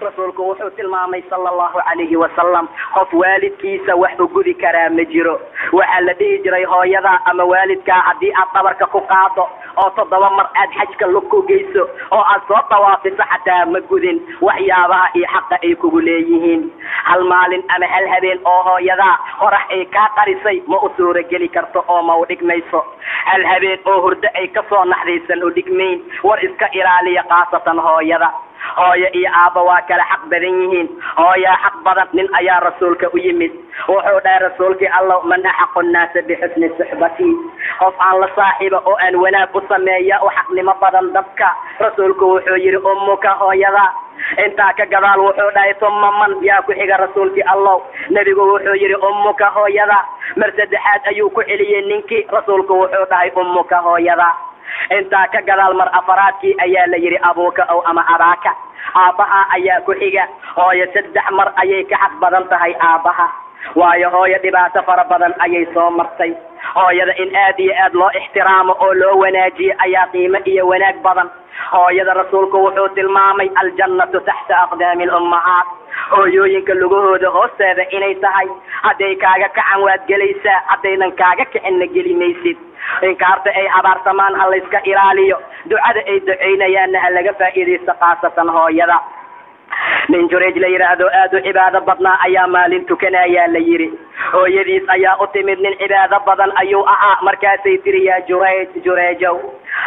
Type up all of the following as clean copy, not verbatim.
Rasuulku wuxuu tilmaamay sallallahu alayhi wasallam qof waalidkiisa wax u gudi karaa ma jiro. Waxaa la dhihi jiray hooyada ama waalidka haddii aad dhabarka ku qaado oo 7 mar aad xajka lug ku geyso oo aad soo tawaafiso xataa ma gudin waxyaabaha iyo xaqa ay kugu leeyihiin. Hal maalin ama hal habeen oo hooyada qorax ay kaa qarisay ma u suurageli karto oo ma u dhigmayso. Hal habeen oo hurdo ay ka soo naxdaysan u dhigmayn. War iska ilaaliya khaasatan hooyada. Hooyo iyo aabba waa kala xaq badan yihiin. Hooyaa xaq badan. Nin ayaa rasuulka u yimid, wuxuu dhahay rasuulkii Allow, man axaqu nnaasa bixusni suxbati, qof aan la saaxiiba oo aan wanaag u sameeya u xaqnimo badan dadka. Rasuulku wuxuu yidhi ummuka, hooyada. Intaa ka gadaal wuxuu dhahay tuma man, yaa ku xiga rasuulkii Allow? Nebigu wuxuu yidhi ummuka, hooyada. Mar saddexaad ayuu ku celiyey ninkii. Rasuulku wuxuu dhahay ummuka, hooyada. Intaa ka gadaal mar afaraadkii ayaa la yidhi abuuka ow ama abaaka, aabbaha ayaa ku xiga. Hooyo 3 mar ayay ka xaq badan tahay aabbaha, waayo hooyo dhibaato fara badan ayay soo martay. Hooyada in aad iyo aad loo ixtiraamo oo loo wanaajiyo ayaa qiimo iyo wanaag badan. Hooyada rasuulku wuxuu tilmaamay aljannatu taxta aqdaami lummahaat, hooyooyinka lugahooda hoosteeda inay tahay. Hadday kaaga kacan waad gelaysaa, haddaynan kaaga kicinna geli maysid. Inkaarta ay habaarsamaan ha layska ilaaliyo, ducada ay ducaynayaanna ha laga faa'iidaysto khaasatan hooyada. Nin Jureej la yidhaahdo aad u cibaado badnaa ayaa maalin tukanayaa la yidhi. Hooyadiis ayaa u timid, nin cibaado badan ayuu ahaa. Markaasay tiri yaa Jureej, Jureejow.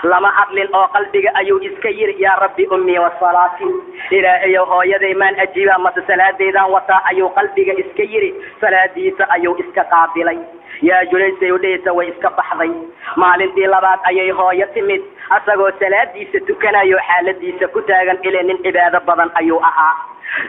Lama hadlin oo qalbiga ayuu iska yiri yaa rabbi ummii wasalaati, ilaahayow hooyaday maan ajiiba mase salaadeydaan wataa ayuu qalbiga iska yiri. Salaadiisa ayuu iska qaabilay. Yaa Jureej say u dhehaysa way iska baxday. Maalintii labaad ayay hooyo timid asagoo salaadiisa tukanayo xaaladiisa ku taagan, ilaa nin cibaado badan ayuu ahaa.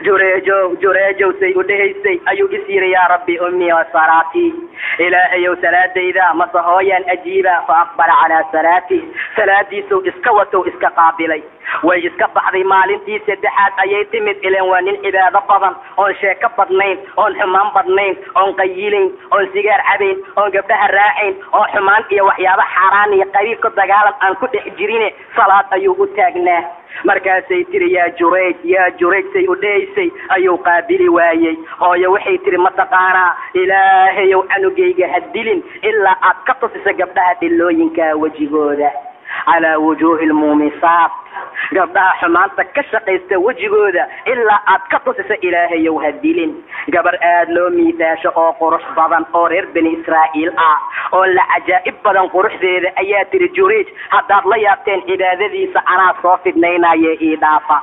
Jureejow, Jureejow say u dhehaysay ayuu is yiri yaa rabbi ummii wasalaati, ilaahayow salaadayda mase hooyaan ajiiba. Fa aqbala calaa salaati, salaadiisuu iska watow iska qaabilay. Way iska baxday. Maalintii saddexaad ayay timid, ileen waa nin cibaado badan oon sheeko badnayn, oon xumaan badnayn, oon qayilayn, oon sigaar cabayn, oon gabdhaha raacayn, oo xumaan iyo waxyaaba xaaraan iyo qabiil ku dagaalan aan ku dhex jirine, salaad ayuu u taagnaa. Markaasay tiri yaa Jureej, yaa Jureej say u dhehaysay ayuu qaabili waayey. Hooyo waxay tiri mataqaanaa, ilaahayow canugayga ha dilin ilaa aad ka tusisa gabdhaha dhilooyinka wejigooda, calaa wujuuhi lmuumisaat, gabdhaha xumaanta ka shaqaysta wejigooda ilaa aad ka tusisa ilaahayow ha dilin. Gabar aad loo miidaasho oo qurux badan oo reer bani Israa'iil ah oo la cajaa'ib badan quruxdeeda ayaa tiri Jureej, haddaad la yaabteen cibaadadiisa anaa soo fidnaynaye ii dhaafa.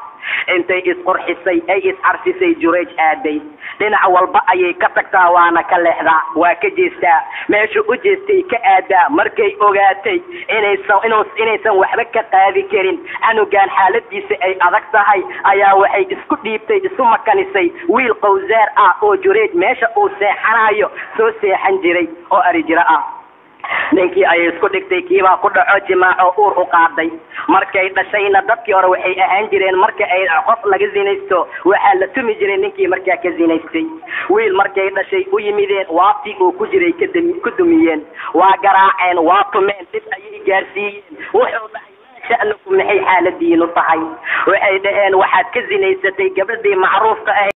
Intay isqurxisay ay iscarfisay Jureej aaday. Dhinac walba ayay ka tagtaa, waana ka leexdaa, waa ka jeestaa, meeshu u jeestay ka aadaa. Markay ogaatay inaysan waxba ka qaadi karin canugan xaaladiisa ay adag tahay, ayaa waxay isku dhiibtay, isu makanisay wiil qowsaar ah oo Jureej meesha uu seexanayo soo seexan jiray oo arijiro ah. Ninkii ayay isku dhigtay, kiibaa ku dhaco jimaaco uur u qaaday. Markay dhashayna dadkii hore waxay ahaan jireen marka ay qof laga zinaysto waxaa la tumi jiray ninkii markaa ka zinaystay. Wiil markay dhashay u yimideen, waabtii uu ku jiray ku dumiyeen, waa garaaceen, waa tumeen, dhib ayay gaarsiiyeen. Wuxuu dhahay maa sha'nukum, maxay xaaladiinu tahay? Waxay dhaheen waxaad ka zinaysatay gabadhii macruufka ahayd.